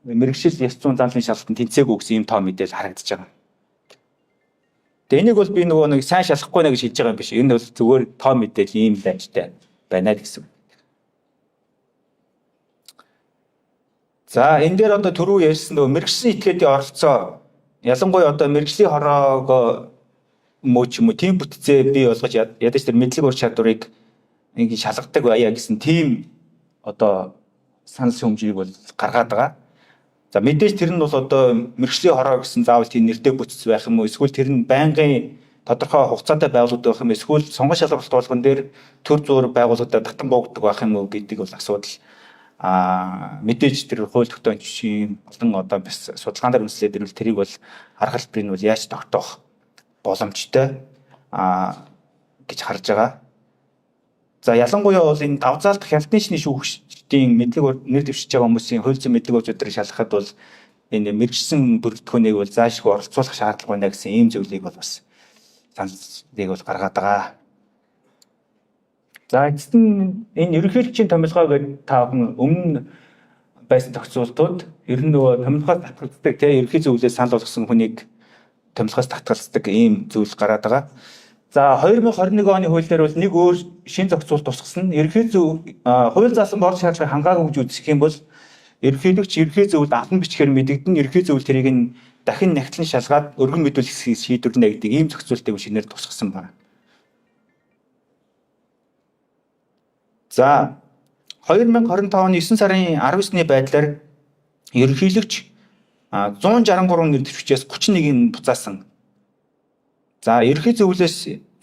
мэрэгшил ёс зүйн занлын шалгалтанд тэнцээгүй гэсэн ийм тоо мэдээлэл харагдаж байгаа. Тэгээ энийг бол би нөгөө нэг сайн шалгахгүй нэ гэж хэлж байгаа юм биш. Энэ бол зүгээр тоо мэдээлэл ийм байжтай байна л гэсэн. За энэ дээр одоо түрүү ярьсан нөгөө мэрэгшлийн этгээдийн оролцоо ялангуяа одоо мэрэгжлийн хороог мөө ч юм уу тийм бүтцээ бий болгож ядаж тэр мэдлэг ур чадварыг нэг шалгадаг байя гэсэн тийм одоо санал шүүмжийг бол гаргаад байгаа. За мэдээж тэр нь бол одоо мэрэгжлийн хороо гэсэн заавал тийм нэртэй бүтц байх юм уу эсвэл тэр нь байнгын тодорхой хугацаатай байгууллагууд байх юм эсвэл сонгон шалралт болгон дээр төр зуур байгууллагуудаа татан буугдаг байх юм уу гэдэг бол асуудал. Мэдээж тэр хууль тогтоомжийн олон одоо бас судалгаан дээр үндэслээд ирвэл тэрийг бол арга хэлбэрийг бол яаж тогтоох боломжтой гэж харж байгаа. За ялангуяа бол энэ давзаалт хяналтын шний шүүгчдийн мэдлэг нэр дэвшиж байгаа хүмүүсийн хууль зүйн мэдлэг ур чадварыг шалгахад бол энэ мэргэжсэн бүрэлдэхүүнийг бол заашгүй оролцуулах шаардлага байна гэсэн ийм зүйлийг бол бас саналыг бол гаргаад байгаа. За эцэст нь энэ ерөнхийлөгчийн томилгоо гэдэг та бүхэн өмнө байсан зохицуултууд ер нь нөгөө томилгоос татгалздаг тийм ерөнхий зөвлөлөөс санал болгосон хүнийг томилгоос татгалздаг ийм зүйл гараад байгаа. За 2021 оны хууль дээр бол нэг өөр шин зохицуулт тусгасан. Ерөнхий зөв хууль заасан борч шаардлагыг хангаагүй гэж үзэх юм бол ерөнхийлөгч ерөнхий зөвлөлд алан бичгээр мэдэгдэн ерөнхий зөвлөл тэрийг нь дахин нягтлан шалгаад өргөн мэдүүлэх шийдвэрлэнэ гэдэг ийм зохицуултыг шинээр тусгасан байна. За 2025 оны 9 сарын 19-ний байдлаар ерөнхийлөгч 163 нэр дэвшигчээс 31-ийг буцаасан. За ерөнхий зөвлөлөөс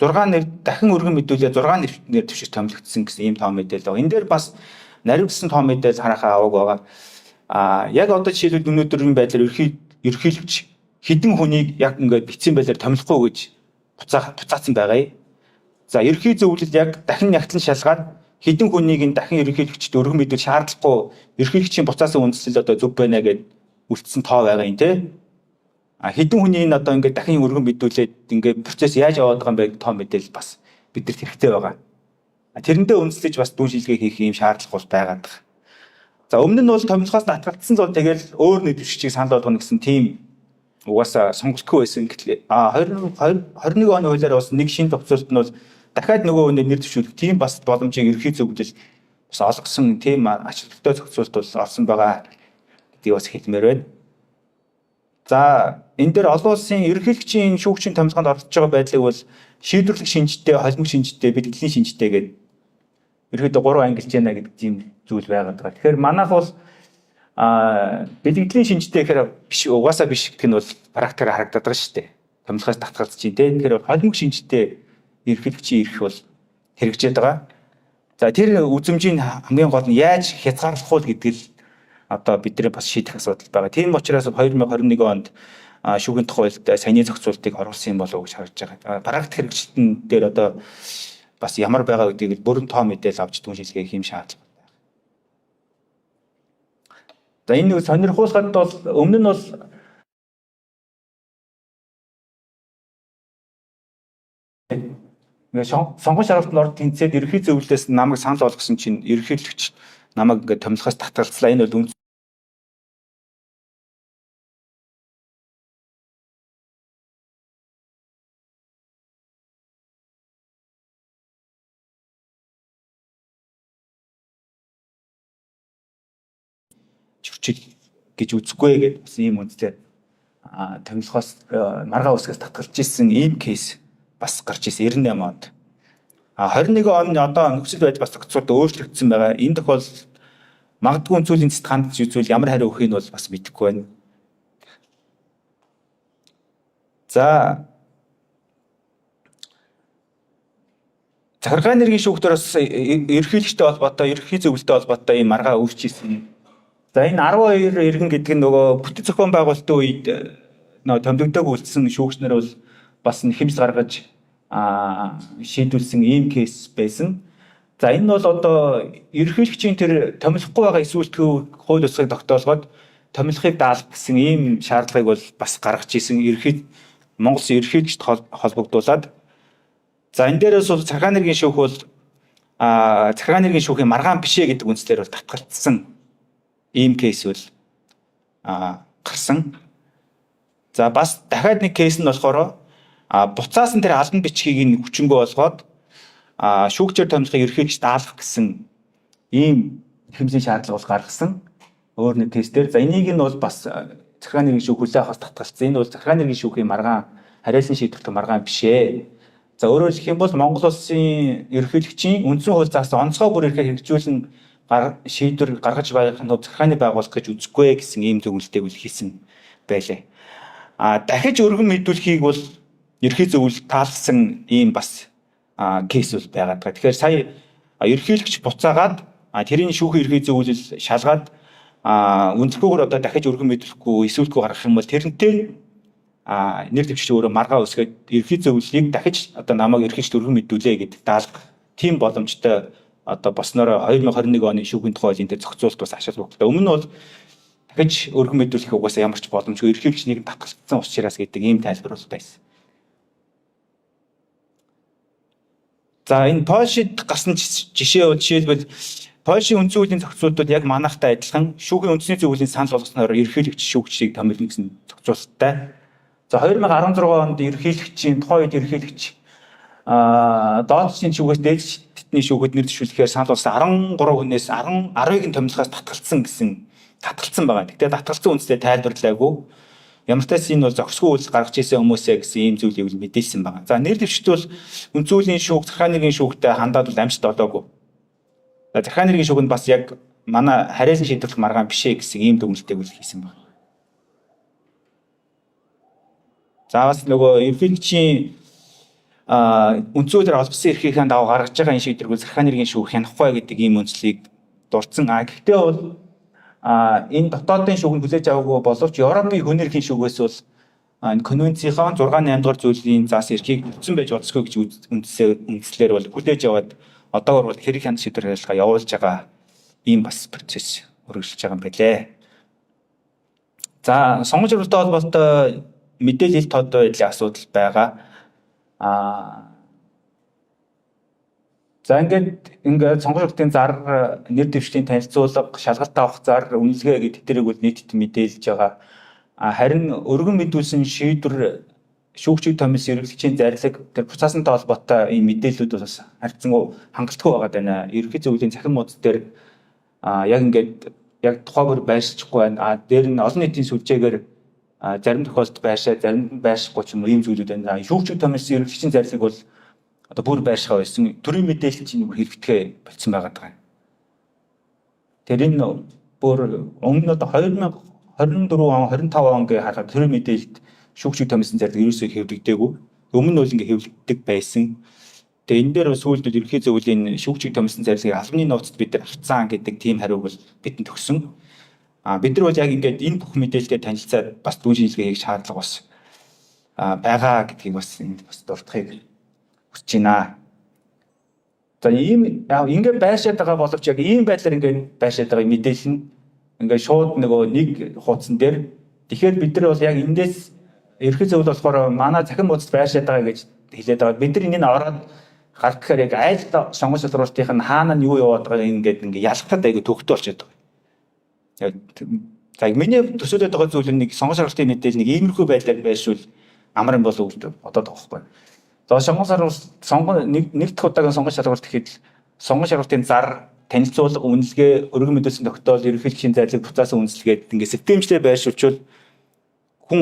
6 нэр дахин өргөн мэдүүлээ 6 нэр дэвшигч томилогдсон гэсэн ийм тоо мэдээлэл байгаа. Энэ дээр бас наривдсан тоо мэдээлэл харахаа аваг байгаа. А яг одоо жишээлбэл өнөөдрийн байдлаар ерөнхийлөгч хэдэн хүнийг яг ингээд бичсэн байдлаар томилохгүй гэж буцаацсан байгаа юм. За ерөнхий зөвлөл яг дахин нягтлан шалгаад хэдэн хүнийг энэ дахин ерөнхийлөгчд өргөн мэдүүл шаардлагагүй ерөнхийлөгчийн буцаасан үндслэл одоо зөв байна гэд үлдсэн тоо байгаа юм те. А хэдэн хүний энэ одоо ингээд дахин өргөн мэдүүлээд ингээд процесс яаж яваад байгаа юм бэ гэдэг тоо мэдээлэл бас бидэрт хэрэгтэй байгаа. Тэрэндээ үндэслэж бас дүн шилгээ хийх юм шаардлага бол байгаад байгаа. За өмнө нь бол томилгоос татгалцсан зул тэгэл өөр нэг дэвшигчийг санал болгоно гэсэн тийм угаасаа сонголтгүй байсан. Гэтэл 20 21 оны хуулиар бас нэг шинэ зохицуулалт нь бол дахиад нөгөө хүнээ нэр дэвшүүлэх тийм бас боломжийг ерөнхий зөвлөл бас олгосон тийм ач холбогдолтой зохицуулалт бол орсон байгаа гэдгийг бас хэлмээр байна. За энэ дээр олон улсын ерөнхийлөгчийн шүүгчийн томилгоонд оролцож байгаа байдлыг бол шийдвэрлэх шинжтэй, холимог шинжтэй, бэлгэлийн шинжтэй гэдэг ерөнхийдөө 3 ангилж байна гэдэг тийм зүйл байгаад байгаа. Тэгэхээр манайх бол бэлгэдлийн шинжтэй гэхээр биш, угаасаа биш гэх нь бол практикаар харагдаад байгаа шүү дээ. Томилгоос татгалзаж чинь тийм. Тэгэхээр холимог шинжтэй ерөнхийлөгчийн эрх бол хэрэгжээд байгаа. За тэр үзэмжийн хамгийн гол нь яаж хязгаарлах вэ гэдэг л одоо бидний бас шийдэх асуудал байгаа. Тийм учраас 2021 онд шүүхийн тухай хуульд саяны зохицуултыг оруулсан юм болов уу гэж харж байгаа. Практик хэрэгжилтэн дээр одоо бас ямар байгаа гэдгийг бүрэн тоо мэдээлэл авч дүн шилгээ хийм шаардлага байна. За энэ нэг сонирхуулахад бол өмнө нь бол ингээд сонгон шаргалтанд орд тэнцээд ерөнхий зөвлөлөөс намайг санал болгосон чинь ерөнхийлөгч намайг ингээд томилхоос татгалзлаа. Энэ бол чөрчил гэж үзэхгүй гэдэг бас ийм үндсээр томилхоос маргаан үсгээс татгалж исэн ийм кейс бас гарч исэн 98 онд. 21 оны одоо нөхцөл байдал бас зохицуулт өөрчлөгдсөн байгаа. Энэ тохиолдолд магадгүй өнцөлийн цэст хандж үзвэл ямар хариу өгөхийг нь бол бас мэдэхгүй байна. За захиргааны нэргийн шүүхтэр бас ерөнхийлөгчтэй холбоотой, ерөнхий зөвлөлтөй холбоотой ийм маргаа үүсчихсэн. За энэ 12 иргэн гэдэг нь нөгөө бүтэн зохион байгуулалтын үед нөгөө томилогдоог үлдсэн шүүгч нар бол бас нэхэмж гаргаж шийдвүлсэн ийм кейс байсан. За энэ нь бол одоо ерөнхийлөгчийн тэр томилохгүй байгаа эсвэлтгүй хууль ёсыг тогтоолгоод томилохыг даалгах гэсэн ийм шаардлагыг бол бас гаргаж исэн ерөнхий Монгол Улсын ерөнхийлөгчд холбогдуулаад. За энэ дээрээс бол захиргааны нэргийн шүүх бол захиргааны нэргийн шүүхийн маргаан бишээ гэдэг үндслээр бол татгалцсан ийм кейс бол гарсан. За бас дахиад нэг кейс нь болохоор буцаасан тэр албан бичгийг нь хүчингү болгоод шүүгчээр томилохыг ерөнхийлөгч даалгах гэсэн ийм хэмжээний шаардлага бол гаргасан. Өөр нэг кейс дээр. За энийг нь бол бас захиргааны нэргийн шүүх хүлээн авахаас татгалцсан. Энэ бол захиргааны нэргийн шүүхийн маргаан хариалсан шийдвэрт маргаан биш ээ. За өөрөөр хэлэх юм бол Монгол Улсын ерөнхийлөгчийн үндсэн хууль заасан онцгой бүр эрхээ хэрэгжүүлэн шийдвэр гаргаж байгаахын тулд захиргааны байгууллага гэж үзэхгүй гэсэн ийм зөвлөлтийг үл хийсэн байлээ. Дахиж өргөн мэдүүлэхийг бол ерөнхий зөвлөл таалсан ийм бас кейс бол байгаад байгаа. Тэгэхээр сая ерөнхийлөгч буцаагаад тэрийн шүүхийн ерөнхий зөвлөл шалгаад үндэхгүйгээр одоо дахиж өргөн мэдүүлэхгүй эсвэл гаргах юм бол тэрнтэй нэр дэвшигч өөрөө маргаа өсгөөд ерөнхий зөвлөлийг дахиж одоо намайг ерөнхийлөгчд өргөн мэдүүлээ гэдэг даалгах тийм боломжтой одоо боснороо 2021 оны шүүхийн тухай хуулийн дээр зохицуулалт бас ашиг бүгдээ. Өмнө нь бол дахиж өргөн мэдүүлэх угаасаа ямар ч боломжгүй ерөнхийлөгч нэг татгалцсан учраас гэдэг ийм тайлбар бол байсан. За энэ Польшид гарсан жишээ бол жишээлбэл Польшийн үндсэн хуулийн зохицуултууд яг манайхтай адилхан шүүхийн үндэсний зөвлөлийн санал болгосноор ерөнхийлөгч шүүгчдийг томилно гэсэн зохицуулттай. За 2016 онд ерөнхийлөгчийн тухайн үед ерөнхийлөгч доотлын шүүгээс дээдний шүүхэд нэр дэвшүүлэхээр санал болгосон 13 хүнээс 10-ыг нь томилохоос татгалцсан гэсэн татгалцсан байгаа. Гэхдээ татгалцсан үндсээ тайлбарлаагүй. Ямар ч тач энэ бол зохисгүй үйлдэл гаргаж ирсэн хүмүүсээ гэсэн ийм зүйлийг бол мэдээлсэн байгаа. За нэр дэвшигт бол үндсэн хуулийн шүүх, захиргааны нэргийн шүүхтэй хандаад бол амжилт олоогүй. За захиргааны нэргийн шүүх нь бас яг манай хариалан шийдвэрлэх маргаан биш ээ гэсэн ийм дүгнэлтийг үл хийсэн байна. За бас нөгөө ерөнхийлөгчийн үндсэн хуулиар олгосон эрхийнхээ дагуу гаргаж байгаа энэ шийдвэрийг захиргааны иргэн шүүх хянахгүй гэдэг ийм үндслийг дурдсан. Гэхдээ бол энэ дотоодын шүүх нь хүлээж аваагүй боловч Европын хүн эрхийн шүүхээс бол энэ конвенцийнхаа 6 8 дугаар зүйлийн заасан эрхийг бүтсэн байж болзошгүй гэж үндслээр бол хүлээж аваад одоогор бол хэрэг хяналт шийдвэр харилцаа явуулж байгаа ийм бас процесс үргэлжлэж байгаа юм байлээ. За, сонгож өргөлтэй холбоотой мэдээлэл тод байдлын асуудал байгаа. За, ингээд сонгож өргөлтийн зар, нэр дэвшлийн танилцуулга, шалгалт авах зар, үнэлгээ гэдэг тэрийг бол нийтэд мэдээлж байгаа. Харин өргөн мэдүүлсэн шийдвэр, шүүгчийг томилсон эрхлэгчийн зарлиг, тэр буцаасантай холбоотой ийм мэдээллүүд бас харьцангуй хангалтгүй байгаа даа. Ерөнхий зөвлөлийн цахим хуудас дээр яг ингээд яг тухай бүр байршихгүй байна. Дээр нь олон нийтийн сүлжээгээр зарим тохиолдолд байршаа, заримд нь байршихгүй ч юм уу ийм зүйлүүд байна. Шүүгчийг томилсон эрхлэгчийн зарлиг бол одоо бүр байршихаа байсан. Төрийн мэдээлэл чинь бүр хэрэгдэхээ болцсон байгаа даа. Тэр энэ бүр өмнө одоо 2024 он, 25 он гэж харахад төрийн мэдээлэлд шүүгчийг томилсон зарлиг ерөөсөө хэвлэгдээгүй. Өмнө нь бол ингээ хэвлэгддэг байсан. Тэгээ энэ дээр сүүлд ерөнхий зөвлөлийн шүүгчийг томилсон зарлагыг албаны нууцд бид нар авцсан гэдэг тийм хариуг бол бидэнд өгсөн. Бид нар бол яг ингээд энэ бүх мэдээлэлтэй танилцаад бас дүүн шинжилгээ хийх шаардлага бас байгаа гэдгийг бас энд бас дурдахыг хүсэж байна. За, ийм ингээд байршаад байгаа боловч яг ийм байдлаар ингээд байршаад байгаа мэдээлэл нь ингээд шууд нөгөө нэг хуудсан дээр, тэгэхээр бид нар бол яг эндээс ерөнхий зөвлөл болохоор манай цахим хуудас байршаад байгаа гэж хэлээд байгаа. Бид нар энийг ороод гаргахаар яг айл сонгон шалруултын нь хаана нь юу яваад байгааг ингээд ялгахад айгүй төвхтэй болчиход байгаа. За, миний төсөөлөд байгаа зүйл нь нэг сонгон шалралтын мэдээлэл нэг иймэрхүү байдлаар байршвал амар юм болов уу гэж бодоод байгаа байхгүй. За, сонгон шалралт сонгон нэг нэг дахь удаагийн сонгон шалралт гэхэд сонгон шалралтын зар, танилцуулга, үнэлгээ, өргөн мэдүүлсэн тогтоол, ерөнхийлөгчийн зарлиг, буцаасан үнэлгээд ингээд системчлээ байршуулчвал хүн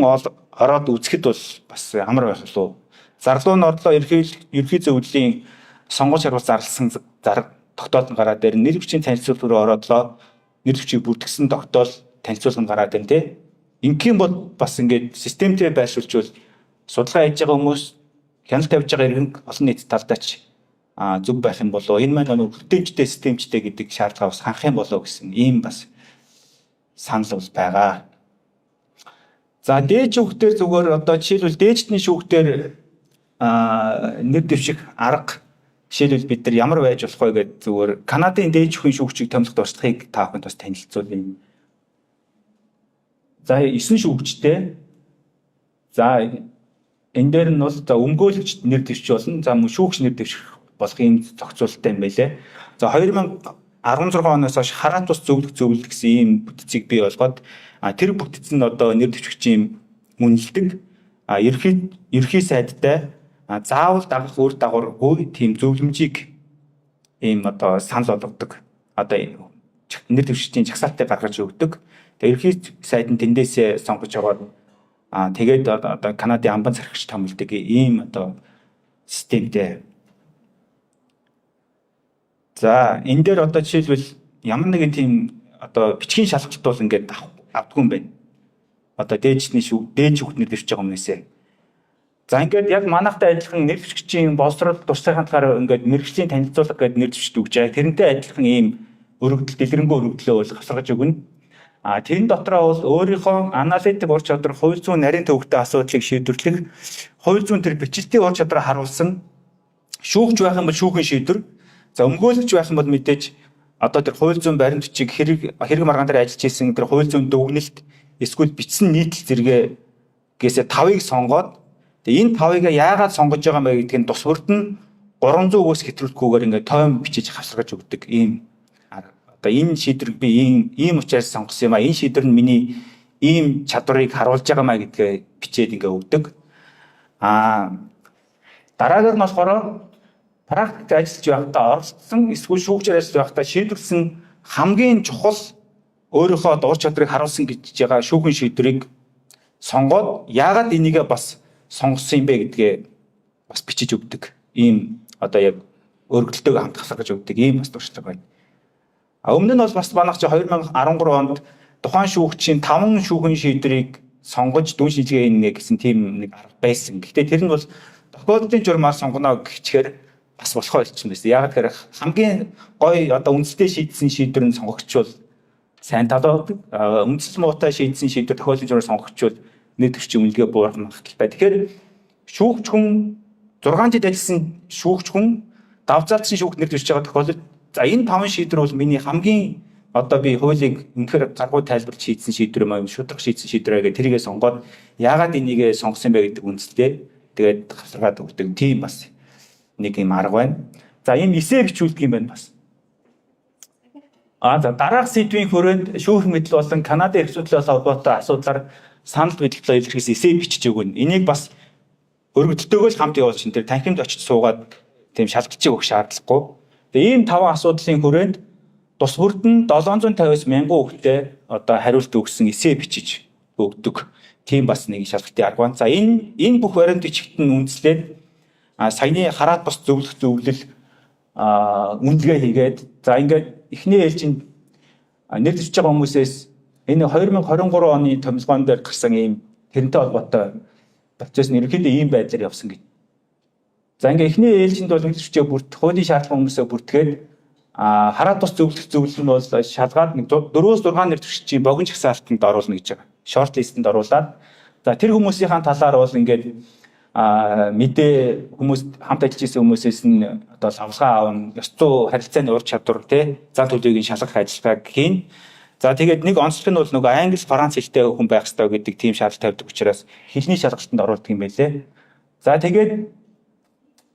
ороод үзэхэд бол бас амар байх болов. Зарлуу нь орлоо, ерөнхий зөвлөлийн сонгон шалралт зарласан зар тогтоол нь гараад ирнэ. Нэр хүчийн танилцуулга руу ороодлоо. Нэр хүчийг бүртгэсэн тогтоол, танилцуулга нь гараад ирнэ, тэ. Ингийн бол бас ингээд системтэй байршуулчвал судалгаа хийж байгаа хүмүүс, хяналт тавьж байгаа иргэн, олон нийт талдаач зөв байх юм болоо. Энэ маань нэг бүтэмжтэй, системжтэй гэдэг шаардлага бас ханах юм болоо гэсэн ийм бас санал бол байгаа. За, дээд шүүхтэр зүгээр одоо жишээлбэл дээдний шүүхтэр нэр дэвших арга жишээлбэл бид нар ямар байж болох вэ гэдэг зүгээр Канадын дээд шүүхийн шүүгчийг томилох туршлагыг та бүхэнд бас танилцуулъя. За, 9 шүүгчтэй. За, энэ дээр нь бол за өмгөөлөгчд нэр дэвшиж болно. За, мөн шүүгч нэр дэвших болох ийм зохицуулттай юм байлээ. За, 2016 оноос хойш хараат тус зөвлөх зөвлөл гэсэн ийм бүтцийг бий болгоод тэр бүтэц нь одоо нэр дэвшигчийн үнэлдэг, ерөнхий сайдтай заавал дагах үр дагаваргүй тийм зөвлөмжийг ийм одоо санал болгодог. Одоо нэр дэвшигчийн жагсаалтыг гаргаж өгдөг. Тэгээ ерөнхий сайд нь тэндээсээ сонгож аваад тэгээд одоо Канадын амбан сархигч томилдог ийм одоо системтэй. За, энэ дээр одоо жишээлбэл ямар нэгэн тийм одоо бичгийн шалгалт бол ингээд авдаггүй юм байна. Одоо дээжний шүү дээж хүүхд нэр дэвшиж байгаа хүмүүсээ. За, ингээд яг манайхтай адилхан нэр дэвшигчийн боловсрол туршлагын талаар ингээд мэргэжлийн танилцуулга гэдэг нэр дэвшиж өгч байгаа. Тэрнтэй адилхан ийм өргөдөл, дэлгэрэнгүй өргөдлөө бол гавсаргаж өгнө. Тэрэн дотроо бол өөрийнхөө аналитик ур чадвар, хууль зүйн нарийн төвөгтэй асуудлыг шийдвэрлэх, хууль зүйн тэр бичлэлтийн ур чадвараа харуулсан, шүүгч байх юм бол шүүхийн шийдвэр, за өмгөөлөгч байх юм бол мэдээж одоо тэр хууль зүйн баримт бичиг, хэрэг хэрэг маргаан дээр ажиллаж исэн тэр хууль зүйн дүгнэлт эсвэл бичсэн нийтлэл зэрэгээ гээсээ 5-ыг сонгоод, тэгээ энэ 5-ыг яагаад сонгож байгаа юм бэ гэдгийг тус бүрд нь 300-өөс хэтрүүлэхгүйгээр ингээд тойм бичиж хавсаргаж өгдөг ийм одоо энэ шийдвэрийг би ийм учраас сонгосон юм а, энэ шийдвэр нь миний ийм чадварыг харуулж байгаа маа гэдгээ бичээд ингээ өгдөг. Дараагаар нь болохоор практикт ажиллаж байхдаа оролцсон эсвэл шүүгчээр ажиллаж байхдаа шийдвэрлсэн хамгийн чухал, өөрийнхөө ур чадварыг харуулсан гэж байгаа шүүхэн шийдвэрийг сонгоод яагаад энийгээ бас сонгосон юм бэ гэдгээ бас бичиж өгдөг. Ийм одоо яг өргөдөлтөйг хамт хасаргаж өгдөг ийм бас туршлага байна. Өмнө нь бол бас манайх чи 2013 онд тухайн шүүгчийн 5 шүүхэн шийдвэрийг сонгож дүн шинжилгээ хийнэ гэсэн тийм нэг арга байсан. Гэхдээ тэр нь бол Тохиолдлын журмаар сонгоно гэчихээр бас болохоо болчихсон байсан. Яг тэгэхээр хамгийн гоё одоо үндэстэй шийдсэн шийдвэр нь сонгогчвол сайн талаад, үндэс муутай шийдсэн шийдвэр тохиолдлын журмаар сонгогчвол нэр дэвшигчийн үнэлгээ буурах магадлалтай. Тэгэхээр шүүгч хүн 6 жил ажилласан шүүгч хүн давзаалсан шүүгч нэр дэвшиж байгаа тохиолдолд за энэ 5 шийдвэр бол миний хамгийн одоо би хуулийг үнэхээр гаргуу тайлбарлаж шийдсэн шийдвэр юм аа, шударга шийдсэн шийдвэр гэх тэрийгээ сонгоод яагаад энийгээ сонгосон бэ гэдэг үндсэлтэй тэгээд хасаргаад өгдөг. Тийм бас нэг юм арга байна. За ийм эсээ бичүүлдэг юм байна бас. За дараах сэдвийн хүрээнд шүүх мэдэл болон Канадын эрх судлалын холбоотой асуудлаар санал нийтлэлээ илэрхийлсэн эсээ бичиж өгнө. Энийг бас өргөдөлтөөгөө л хамт явуулж энэ тэр танхимд очиж суугаад тийм шалгачиг өгөх шаардлагагүй. Тэгээ ийм 5 асуудлын хүрээнд тус бүрд нь 750-аас 1000 хүүхдээ одоо хариулт өгсөн эсээ бичиж өгдөг. Тийм бас нэг шалгалтын арга байна. За энэ бүх баримт бичигт нь үндэслээд саяны хараат бус зөвлөх зөвлөл үнэлгээ хийгээд за ингээд эхний ээлжинд нэр дэвшиж байгаа хүмүүсээс энэ 2023 оны томилгоон дээр гарсан ийм тэрнтэй холбоотой процесс нь ерөнхийдөө ийм байдлаар явсан гэж. За ингээд эхний ээлжинд бол нэр дэвшигчээ бүрт хуулийн шаардлага хүмүүсээ бүртгээд хараат бус зөвлөх зөвлөл нь бол шалгаад нэг 4-6 нэр дэвшигчийн богино жагсаалтанд оруулна гэж байгаа. Short list-энд оруулаад за тэр хүмүүсийн талаар бол ингээд мэдээ хүмүүс хамт ажиллаж исэн хүмүүсээс нь одоо лавлгаа аавна, ёс зүй харилцааны ур чадвар тий зан төлөвийг шалгах ажиллагааг хийн. За тэгээд нэг онцлог нь бол нөгөө англи, франц хэлтэй хүн байх ёстой гэдэг тийм шаардлага тавьдаг учраас хэлний шалгалтанд оруулдаг юм байлээ. За тэгээд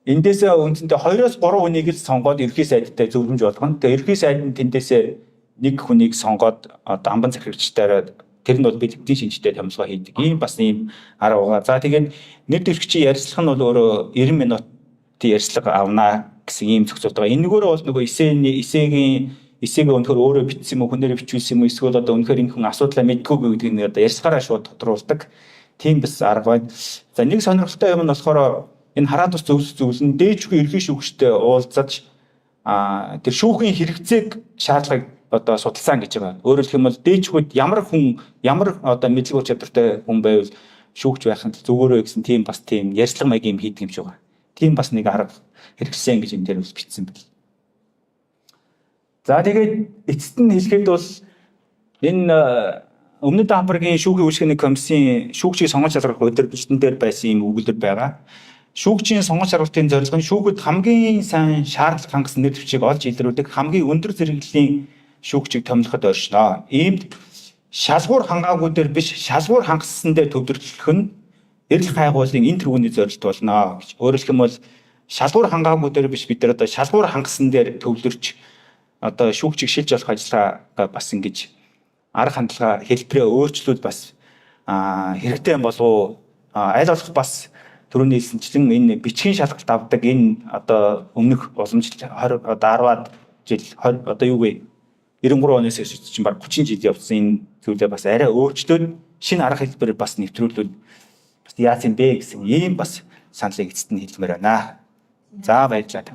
эндээсээ үндсэндээ 2-оос 3 хүнийг л сонгоод ерхий сайдтай зөвлөмж болгоно. Тэгээ ерхий сайд нь тэндээсээ нэг хүнийг сонгоод одоо амбан захирагчдаараа тэр нь бол бэлгэдийн шинжтэй томилгоо хийдэг. Ийм бас ийм арга байгаа. За тэгээд нэр дэвшигчийн ярилцлага нь бол өөрөө 90 минутын ярилцлага авнаа гэсэн ийм зохицуулт байгаа. Энэгээр бол нөгөө эсээгийн эсээгээ өнөхөр өөрөө бичсэн юм уу, хүнээрээ бичүүлсэн юм уу, эсвэл одоо үнэхээр энэ хүн асуудлаа мэдгүй гэдгийг нь одоо ярилцлагаараа шууд тодруулдаг. Тийм бас арга байна. За нэг сонирхолтой юм нь болохоор энэ хараат ус зөвлөх зөвлөн дээжгүй ерхий шүүгчтэй уулзаж тэр шүүхийн хэрэгцээг шаардлагыг одоо судалсан гэж байгаа. Өөрөөр хэлэх юм бол дээжгүүд ямар хүн ямар одоо мэдлэг ур чадвартай хүн байвал шүүгч байх нь зүгөөрөө гэсэн тийм бас тийм ярьцлага маягийн юм хийдэг юм шиг байгаа. Тийм бас нэг арга хэрэглэсэн гэж энэ дээр бас бичсэн байна. За тэгээд эцэст нь хэлэхэд бол энэ Өмнөд Африкийн шүүхийн үйлчлэгээний комиссийн шүүгчийг сонгож шалгах удирдлагчдан дээр байсан ийм өгүүлбэр байгаа. Шүүгчийн сонгож шалгалтын зорилго нь шүүхэд хамгийн сайн шаардлага хангасан нэр дэвшгийг олж илрүүлэх хамгийн өндөр зэрэглэлийн шүүгчийг томилоход оршино. Иймд шалгуур хангаагүй дээр биш шалгуур хангасан дээр төвлөрлөх нь эрэл хайгуулын энэ тэргүүний зорилт болно гэж. Өөрөөр хэлэх юм бол шалгуур хангаагүй дээр биш бид нар одоо шалгуур хангасан дээр төвлөрч одоо шүүгчийг шилж болох ажиллагаа бас ингэж арга хандлага хэлбэрээ өөрчлөлт бас хэрэгтэй болов уу? Аль болох бас түрүүний хэлсэнчлэн энэ бичгийн шалгалт авдаг энэ одоо өмнөх уламжлалт 20 одоо 10-аад жил 20 одоо юу вэ? 93 оноос хойш чинь баг 30 жил явсан энэ зүйлээ бас арай өөрчлөөд шинэ арга хэлбэр бас нэвтрүүлвэл бас яац юм бэ гэсэн ийм бас саналыг эцэст нь хэлмээр байна. За баярлалаа.